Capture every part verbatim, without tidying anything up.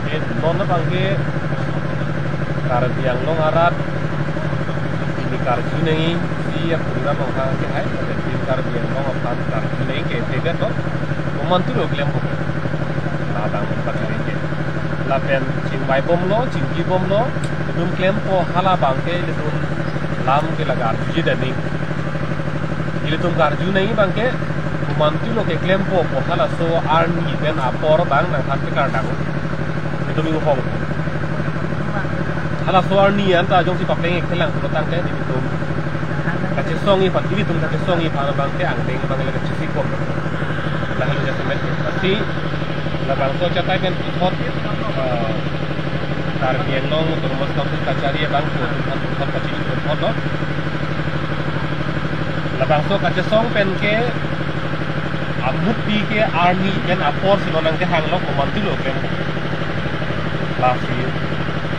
Ke non abang ke Karbi Anglong arat pini karju nangji, si ya program abang ke hai, pada pini Karbi Anglong aphan karju nangji ke tegat to, komantulo klempo. Labang ke. Lapen chingvai bomlo, chingki bomlo, ilitum klempo hala abang ke ilitum lam ke laga arjuji dani. Ilitum karju nangji abang ke, komantulo keklempo pu halaso arni pen apor abang nangphan peklardak. Ilitum inghong. Halaso arni anta jongsi papleng-ik thelang pulo tangte ilitum kachesongji aphan, ilitum kachesongji aphan abang ke angdeng abang le kachesikpo. Lahelo jasemet ke. Pasti labangso achatai pen puthot, eh, Karbi Anglong Autonomous Council kachari abang puthot, puthot kachiri puthot lo. Labangso kachesong pen ke amutpi ke arni pen apor si non nangkehanglo, komantulo klem. Lasi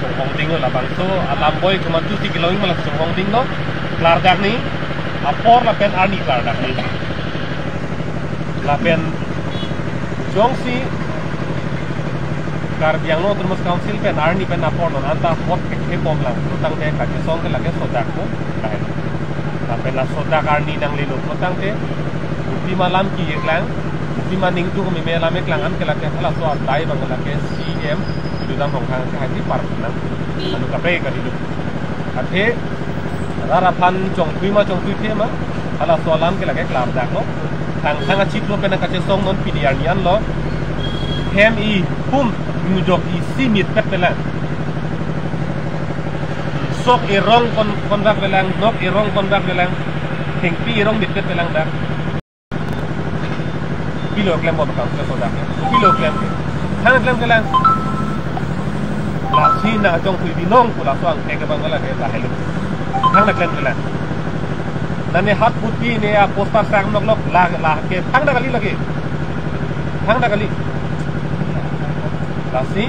chonghong dinglo labangso alam boi komantusi kelong ma, lasi chonghong dinglo. Klardak nangji, apor lapen arni klardak nangji. Lapen jongsi Karbi Anglong Autonomous Council pen arni pen apor non anta vote kekhe bomlang, lo tangte kachesong ke lake sodakpo, lahai. Lapen la sodak arni nanglelo lo tangte, kopima lam ki-iklang, kopima ningduk meme lam iklang, anke lake halaso adai abang lake C E M Tuliram Ronghang ke hadi par nang, anu kaprek kali lo. Athe rat aphan chongthui ma chongthuithe ma, halaso alam ke lake klardak lo. Thangthang achiklo pen kachesong non pini arni anlo. Hem ihum, nujok isi mitpet pelang. Sok erong kon, konbak pelang, nok erong konbak pelang. Thengpi erong mitpet pelang dak. Kopilo klempo abang ke sodak. Kopilo klem ke. Thang klem kelang. Lasi nangchongthui binong pu laso angthek abang lake lahelo. Thang klem kelang. Nane hat puti ne a poster sang nok lok la, lake thangta kali lake. Thangta kali. Lasi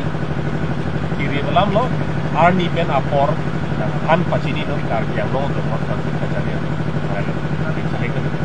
kiri malam lo, arni pen apor nangphan pachini non Karbi Anglong Autonomous Council kachari. Lahelo.